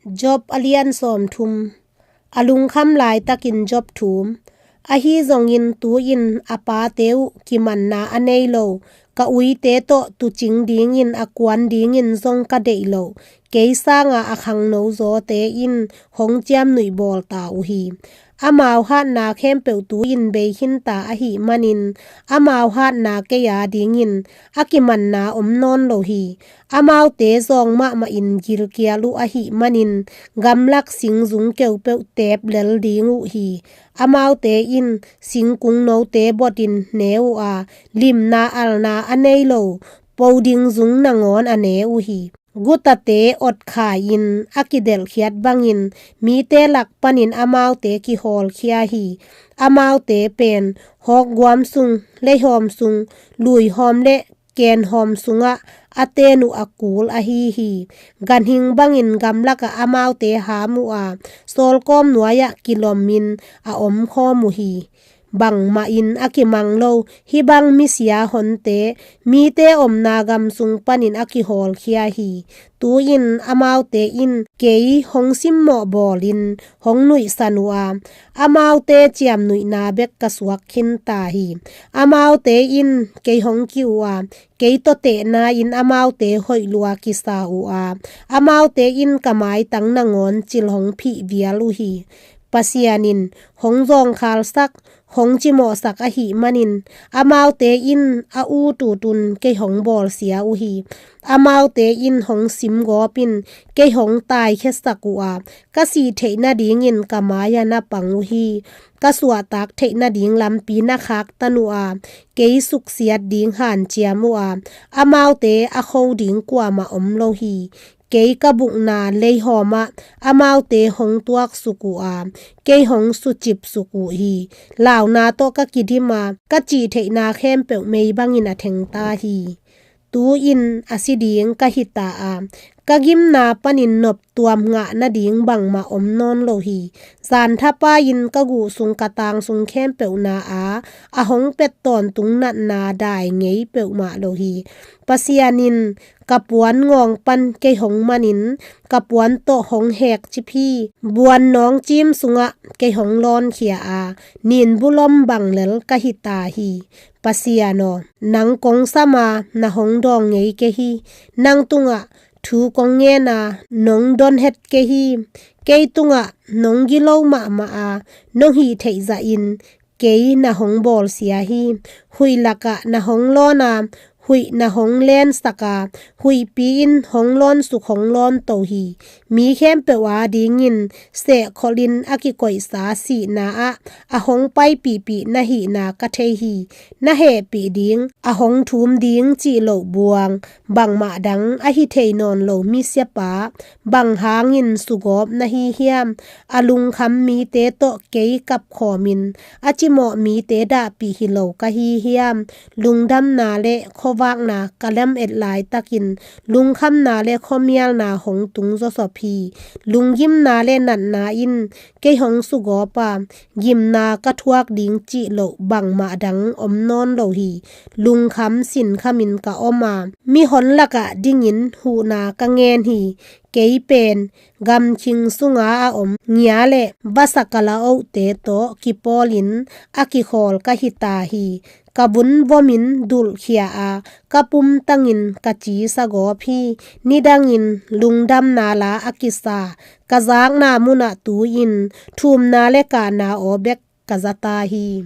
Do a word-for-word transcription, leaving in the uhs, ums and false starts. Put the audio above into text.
Job a lian sawmthum. A lungkham laitakin Job thum. Ahi zongin tu-in a pate uh kimanna a nei lo, ka uite tawh tucing dingin a kuan dingin zong ka deih lo, kei sanga a khangno zawte in hong ciamnuih bawl ta uh hi. Amau hatna khempeuh tu-in bei khinta ahih manin, amau hatna kei a dingin a kimanna om nawn lo hi. Amaute zawng mahmahin gilkial uh ahih manin, gamlak singzung keupeuh teep lel ding uh hi. Amaute in singkung note botin ne uh a, limna alna a nei lo, po ding zung nangawn a ne uh hi. Gutate otkhai-in a kidelhkhiat bangin, mite lak panin amaute kihawlkhia hi. Amaute pen hawkguam sung, leihawm sung, luihawm le kenhawm sungah a ten uh a kul ahi hi. Ganhing bangin gamlakah amaute ham uh a, sawlkawm nuai-ah kilomin a omkhawm uh hi. Bangmahin a kimang lo hih bang misia honte, mite omna gam sung panin a kihawlkhia hi. Tu-in amaute in kei hong simmawh bawlin hong nuihsan uh a, amaute ciamnuihna bek ka suak khinta hi. Amaute in kei hong ki uh a, kei tawh tehna-in amaute hoih lua kisa uh a, amaute in ka maitang nangawn cil hong phih vial uh hi. Pasian in hong zawngkhalsak, hong cimawhsak ahih manin, amaute in a ut utun kei hong bawlsia uh hi. Amaute in hong simgawpin kei hong taikhiasak uh a, ka sih theih nadingin ka mai-ah na pang uh hi. Ka suahtak theih nading lampi na khaktan uh a, kei suksiat ding hanciam uh a, amaute a kho ding kuamah om lo hi. Kei ka bukna leihawmah amaute hong tuaksuk uh a, kei hong sucipsuk uh hi. Launa tawh ka kidim a, ka cihtheihna khempeuh mei bangin a thengta hi. Tu-in a si ding ka hita a, ka gimna panin noptuam ngah nading bangmah om nawn lo hi. Zanthapai-in ka guh sung ka tang sung khempeuhna a, a hong pet tawntung natna dai ngei peuhmah lo hi. Pasian in ka puan ngawng pan kei hong manin, ka puan tawh hong hekcip hi. Buan nawngcim sungah kei hong lawnkhia a, ninbulom bang lel ka hita hi. Pasian aw, nang kong sam a na hong dawng ngei kei hi. Nang tungah thu kong ngen a nong don het kei hi. Kei tungah nong gilo mahmah a nong hih theih zahin kei na hong bawlsia hi. Huih lakah na hong lawn a, huih na hong lensak a, huihpi in hong lawnsuk hong lawnto hi. Mi khempeuh adingin sehkholhin a kikoihsa sihna ah a hong paipihpih na hihna ka thei hi. Na hehpih ding, a hong thum ding cih loh buang, bangmah dang a hi thei nawn lo misiapa, bang hangin sugawp na hi hiam? A lungkham mite tawh kei kapkhawmin a cimawh mite dahpih hi lo ka hi hiam? Lungdamna le khuavakna ka lamet laitakin lungkhamna le khuamialna hong tung zawsop hi. Lunggimna le natna in kei hong sugawp a, gimna ka thuak ding cih loh bangmah dang om nawn lo hi. Lungkham sinkhamin ka om a, mihon lakah dingin huhna ka ngen hi. Kei pen gamkhing sunga a om ngia le vasa kalaohte tawh kipawlin a kikhawl ka hita hi. Ka vun vomin dulhkhia a, ka pumtangin ka ci sagawp hi. Nidangin lungdamna la a kisa, ka zakna munah tu-in thumna le kahna aw bek ka zata hi.